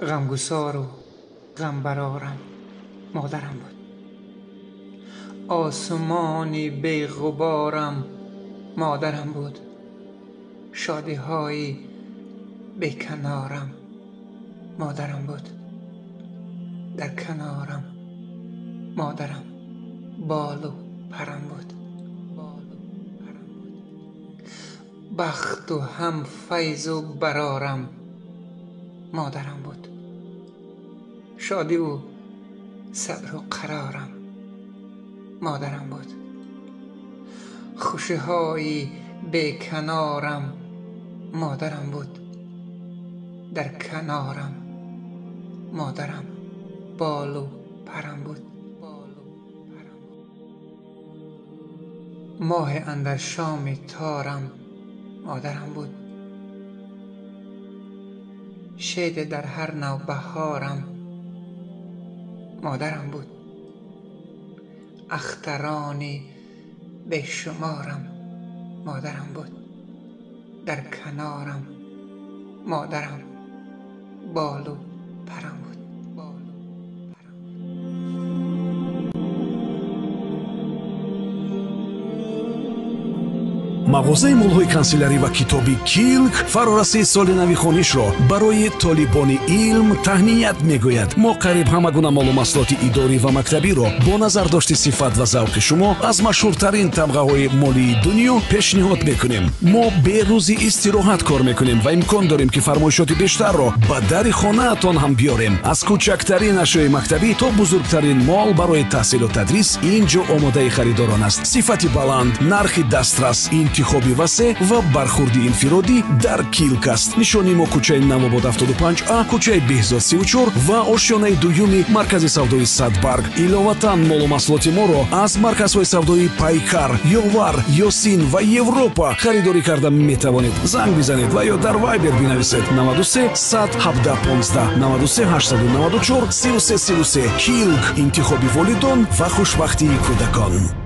Ғамгусору ғамбарорам модарам буд. Осмони беғуборам модарам буд. Шодиҳои беканорам модарам буд. Дар канорам модарам болу парам буд. Бахту ҳам файзу барорам модарам буд. Шодиву сабру қарорам модарам буд. Хушиҳои беканорам модарам буд. Дар канорам модарам болу парам буд. Моҳи андар шоми торам модарам буд. Шеъре дар ҳар навбаҳорам модарам буд. Ахтарони бешуморам модарам буд. Дар канорам модарам болу парам буд. Мағозаи молҳои канселярӣ ва китоби Килк фарорасии соли нави хонишро барои толибони илм таҳният мегӯяд. Мо қариб ҳама гуна молу маҳсулоти идорӣ ва мактабиро бо назардошти сифат ва завқи шумо аз машҳуртарин тамғаҳои молии дунё пешниҳод мекунем. Мо бе рӯзи истироҳат кор мекунем ва имкон дорем, ки фармоишоти бештарро ба дари хонаатон ҳам биёрем. Аз кӯчактарин ашёи мактабӣ то бузургтарин мол барои таҳсилу тадрис ин ҷо омодаи харидорон аст. Сифати баланд, нархи дастрас, интихоби васеъ ва бархурди инфиродӣ дар Килк аст. Нишони мо кӯчаи Навобод 75А, кӯчаи Беҳзод 34 ва ошёнаи дуюми маркази савдои Садбарг. Иловатан, молу маҳсулоти моро аз марказҳои савдои Пайкар, Ёвар, Ёсин ва Европа харидорӣ карда метавонед. Занг бизанед ва ё дар Вайбер бинависед 93 117 15 93 894 33 33. Килк: интихоби волидон ва хушбахтии кӯдакон.